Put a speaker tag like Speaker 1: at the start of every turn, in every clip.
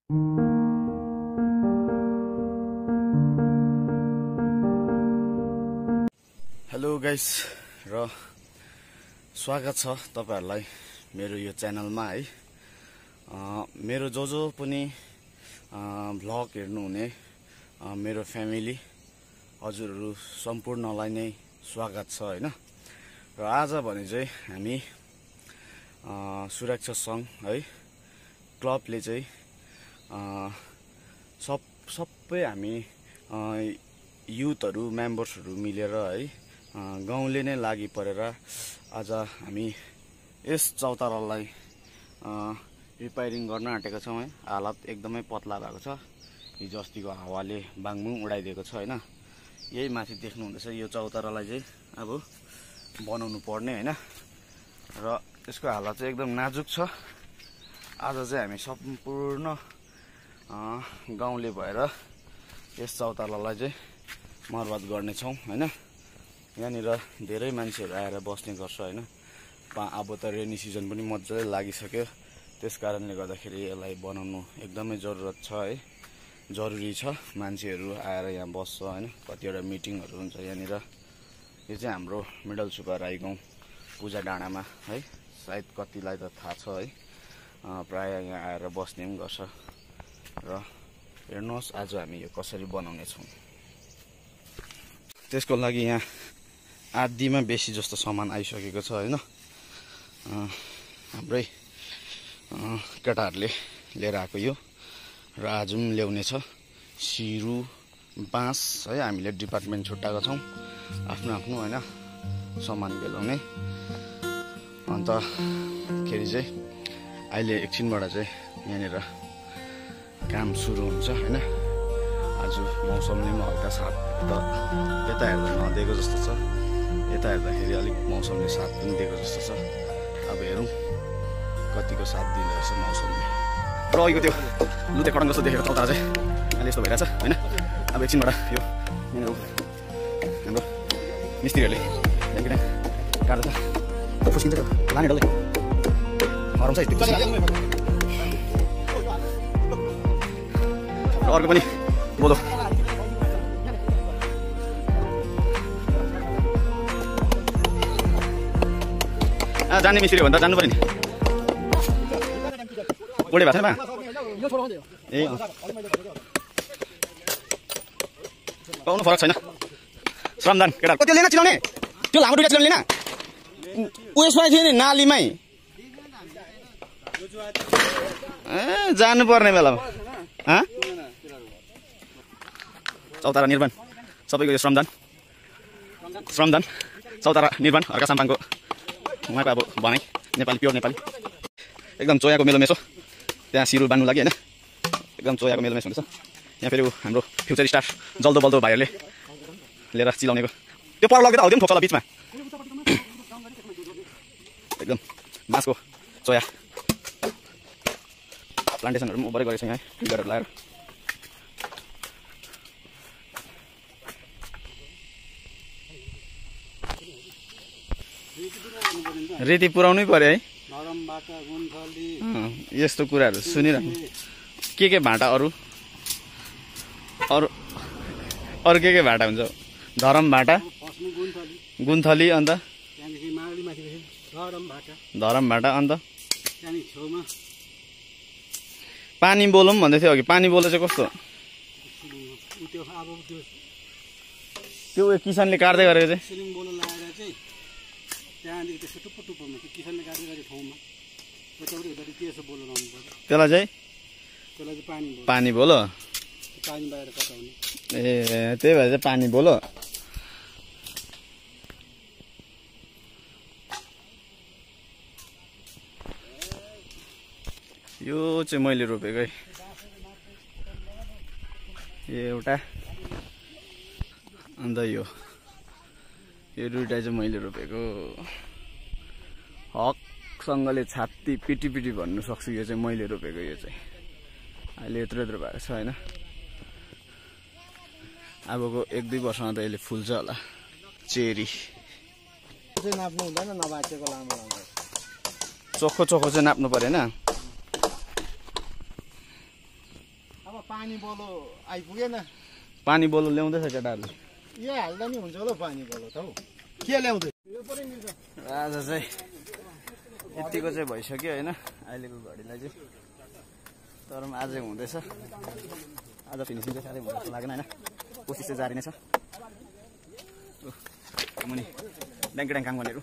Speaker 1: Hello guys र स्वागत छ तपाईहरुलाई मेरो यो च्यानलमा है। मेरो जो पनि भ्लग हेर्नु हुने मेरो फ्यामिली हजुरहरु सम्पूर्णलाई नै स्वागत छ हैन। र आज भने चाहिँ हामी सुरक्षा संघ है क्लबले चाहिँ सबै हामी युथहरु मेम्बर्सहरु मिलेर है गाउँले नै लागि परेर आज हामी यस चौतारालाई रिपेयरिङ गर्न आँटेका छौं है। हालत एकदमै पतला भएको छ, हिजो अस्तिको हावाले बाङबुङ उडाइदिएको छ हैन। यही माथि देख्नु हुँदैछ यो चौतारालाई चाहिँ अब बनाउनु पर्ने हैन। र यसको हालत चाहिँ एकदम नाजुक छ। आज चाहिँ हामी सम्पूर्ण गाउँले भएर यस चौतारालाई चाहिँ मर्मत गर्ने छौं हैन। यहाँनिर धेरै मान्छेहरु आएर बस्ने गर्छ हैन। अब त रेनी सिजन पनि मज्जाले लागिसक्यो, त्यसकारणले गर्दाखेरि यसलाई बनाउनु एकदमै जरुरत छ है, जरुरी छ। मान्छेहरु आएर यहाँ बस्छ हैन, कतिवटा मिटिङहरु हुन्छ यहाँनिर। यो चाहिँ हाम्रो मिडल सुपा राई गाउँ पूजा डाँडामा है, सायद कतिलाई त थाहा छ है। प्राय यहाँ आएर बस्ने पनि गर्छ। र हेर्नुहोस् आज हामी यो कसरी बनाउने छौं। त्यसको लागि यहाँ आधीमा बेसी जस्तो सामान आइसकेको छ हैन। हाम्रै केटाहरुले लिएर आएको यो र आज पनि ल्याउने छ। सिरु बाँस है, हामीले डिपार्टमेन्ट छुट्टाएको छौं आफ्नो आफ्नो हैन सामान बेलाउने। अन्त खेरि चाहिँ अहिले एकछिनबाट चाहिँ यहाँनिर काम सुरु हुन्छ हैन। आज मौसमले पनि हल्का साथ त यता हेर्दा नदिएको जस्तो छ, यता हेर्दाखेरि अलिक मौसमले साथ पनि दिएको जस्तो छ। अब हेरौँ कतिको साथ दिँदो रहेछ मौसमले। र अहिलेको त्यो लुते कडङ जस्तो देखेको चौतारा चाहिँ अहिले यस्तो भइरहेछ हैन। अब एकछिनबाट यो हाम्रो मिस्त्रीहरूले त्यहाँदेखि काट्दैछ, फुस्किन्छ लाने डल्लै हराउँछ यस्तो। र अर्को पनि बोलो जान्ने मिस्त्री भन्दा जान्नु पर्यो नि। ओडे भएको छैन ए पाउनु फरक छैन। श्रमदान केटा कति लिन चिलाउने, त्यो लामो दुईटा चिलाउने लिन उयसमा थियो नि नालीमै जानु पर्ने बेलामा। चौतारा निर्माण सबैको यो श्रमदान चौतारा निर्माण हर्का साम्पाङको उहाँको अब भनाइ नेपाली प्योर नेपाली। एकदम चोयाको मेलोमेसो त्यहाँ सिरु बान्नु लागि हैन, एकदम चोयाको मेलोमेस हुँदैछ। यहाँ फेरि हाम्रो फ्युचर स्टार जल्दो बल्दो भाइहरूले लिएर चिलाउनेको त्यो पर लग्दै त आउँदैन ठोक्छ बिचमा। एकदम बाँसको चोया प्लान्टेसनहरु पनि ओभरै गरेको छ यहाँ फिल्डरहरु लगाएर। रेती पुराउनै पर्यो है। यस्तो कुराहरु सुनिरहनु। के भाँटा अरु के भाँटा हुन्छ? धरम भाँटा, गुन्थली, अन्त धरम भाँटा, अन्त पानी बोलौँ भन्दै थियो अघि। पानी बोलो चाहिँ कस्तो? त्यो किसानले काट्दै गरेको चाहिँ त्यसलाई चाहिँ पानी बोलो। ए त्यही भएर चाहिँ पानी बोलो। यो चाहिँ मैले रोपेकै एउटा, अन्त यो दुईटा चाहिँ मैले रोपेको। हकसँगले छाती पिटी भन्नु सक्छु। यो चाहिँ मैले रोपेको। यो चाहिँ अहिले यत्रो भएको छ हैन। अबको 1-2 वर्षमा त यसले फुल्छ होला। चेरी चाहिँ नाप्नु हुँदैन, नभाचेको लामो चोखो चाहिँ नाप्नु पर्यो हैन।
Speaker 2: अब पानी बोलो आइपुगेन
Speaker 1: पानी बोलो ल्याउँदैछ केटाहरूले
Speaker 2: यहाँ हाल्दा नि हुन्छ होला पानी बोलो त हौ के ल्याउँदै यो पनि मिल्छ
Speaker 1: आज चाहिँ यतिको चाहिँ भइसक्यो होइन अहिलेको घडीलाई चाहिँ तर पनि आजै हुँदैछ आज फिनिसिङ चाहिँ साह्रै हुँदैछ लागेन होइन कोसिस चाहिँ जारी नै छ मुनि ड्याङ काम गर्नेहरू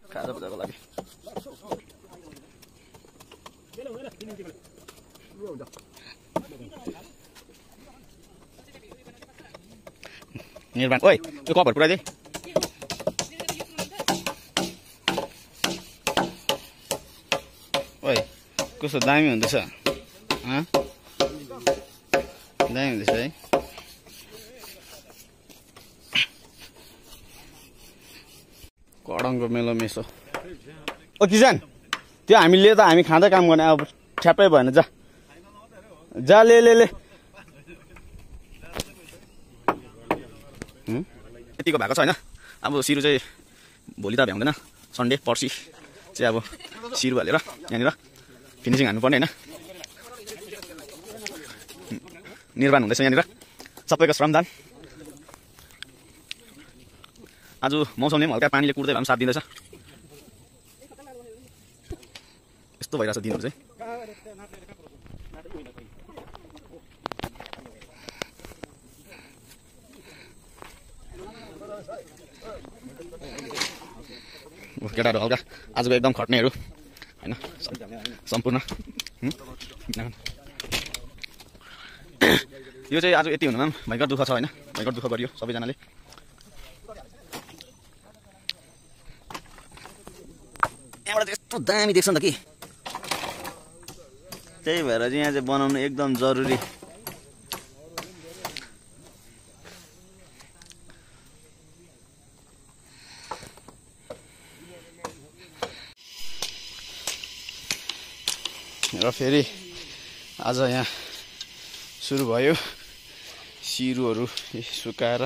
Speaker 1: खाजा पूजाको लागि निर्माण ओइ त्यो कपहरू पुऱ्याइदिए ओइ कस्तो दामी हुँदैछ दामी हुँदैछ है कडङको मेलो मेसो ओ किसान त्यो हामीले त हामी खाँदै काम गर्ने अब ठ्याप्पै भएन जा जा ले यतिको भएको छ होइन अब सिरु चाहिँ भोलि त भ्याउँदैन सन्डे पर्सि चाहिँ अब सिरु हालेर यहाँनिर फिनिसिङ हान्नुपर्ने होइन निर्माण हुँदैछ यहाँनिर सबैको श्रमदान आज मौसमले पनि हल्का पानीले कुर्दै भए पनि साथ दिँदैछ यस्तो भइरहेछ दिनहरू चाहिँ केटाहरू हल्का आजको एकदम खट्नेहरू होइन सम्पूर्ण यो चाहिँ आज यति हुनुमा पनि भयङ्कर दुःख छ होइन भयङ्कर दुःख गरियो सबैजनाले यहाँबाट यस्तो दामी देख्छ नि त कि त्यही भएर चाहिँ यहाँ चाहिँ बनाउनु एकदम जरुरी र फेरि आज यहाँ सुरु भयो सिरुहरू सुकाएर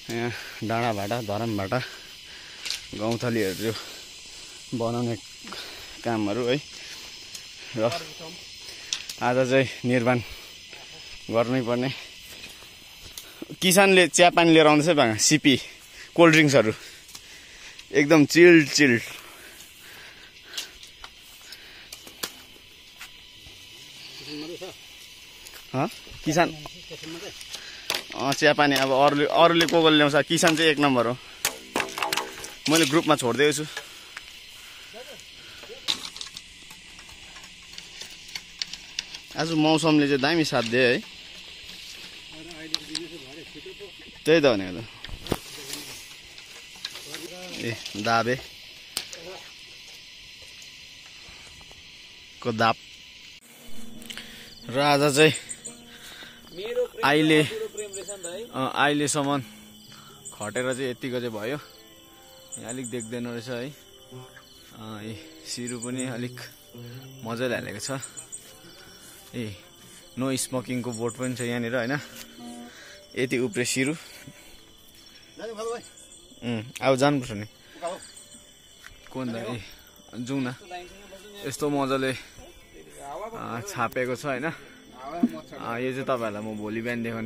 Speaker 1: यहाँ डाँडाभाटा धरमभाटा गौँथलीहरू बनाउने कामहरू है र आज चाहिँ निर्माण गर्नै पर्ने किसानले चियापानी लिएर आउँदैछ बा सिपी कोल्ड ड्रिङ्क्सहरू एकदम चिल्ड किसान चियापानी अब अरूले को ल्याउँछ किसान चाहिँ एक नम्बर हो मैले ग्रुपमा छोडिदिएको छु आज मौसमले चाहिँ दामी साथ दियो है त्यही त भनेको त ए दाबे को दाब र आज चाहिँ अहिलेसम्म खटेर चाहिँ यतिको चाहिँ भयो यहाँ अलिक देख्दैन रहेछ है सिरु पनि अलिक मजाले हालेको छ ए नो स्मोकिङको बोर्ड पनि छ यहाँनिर होइन यति उप्रे सिरु अब जानुपर्छ नि कोन त ए जाउँ न यस्तो मजाले छापेको छ होइन यो चाहिँ तपाईँहरूलाई म भोलि बिहान देखाउने